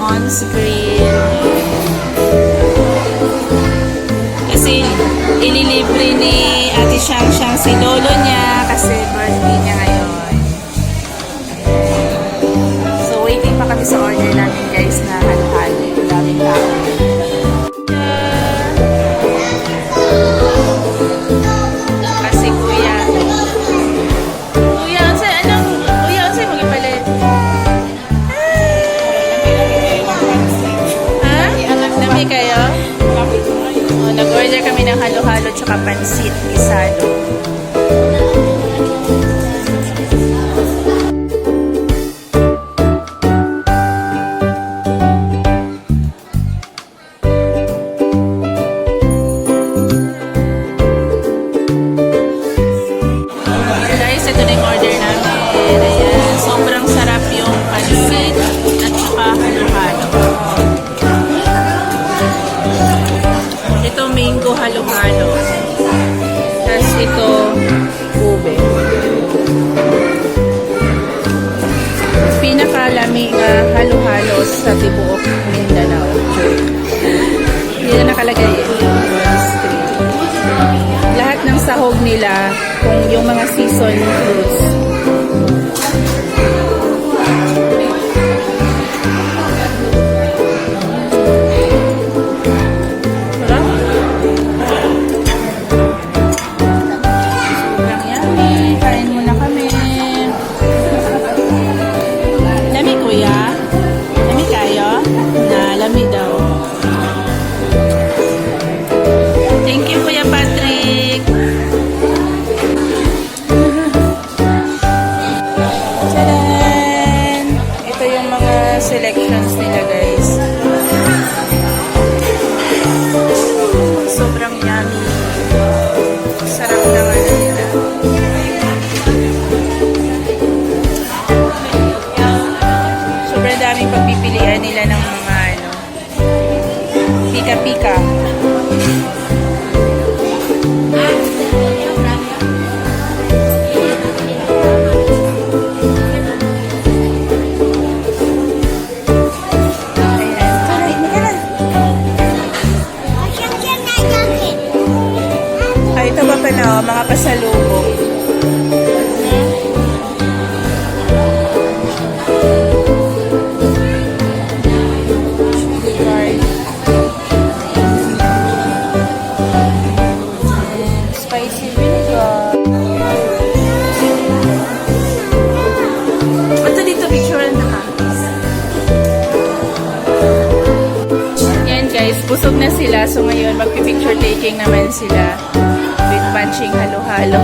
Mon's Grill. Kasi ililibre ni Ate Shang Shang si lolo niya kasi birthday niya ngayon. So waiting pa kami sa order namin, guys, na halo-halo. Ang daming tao. Kasi kuya. Kuya, unsay anong kuya, unsay mo gipalit? Ha? Lami kayo? Oh, nag-order kami ng halo-halo tsaka pansit guisado. Guys, ito na yung order namin. Ayan, sobrang sarap yung pansit at saka halo-halo. Ito mango halo-halo. Tapos ito ube. Pinakalami nga halo-halo sa tibuok Mindanao. Joke. Hindi na nakalagay eh. One screen. Lahat ng sahog nila, kung yung mga season fruits. Sarap. Sobrang yummy. Kain muna kami. Lami, kuya? Lami kayo? Na, lami daw. Thank you, Kuya Patrick. Tcharan! Ito yung mga selections nila, guys. Sobrang yummy. Sarap ng ano nila. Sobrang daming pagpipilian nila ng mga ano. Pika-pika. Ayan. Tuloy, hindi na. Ay, ito pa pala, oh, mga pasalubong. Chili garlic. And spicy vinegar. Ito dito, picture na ka. Yan guys, busog na sila. So ngayon, magpi-picture taking naman sila with matching halo-halo.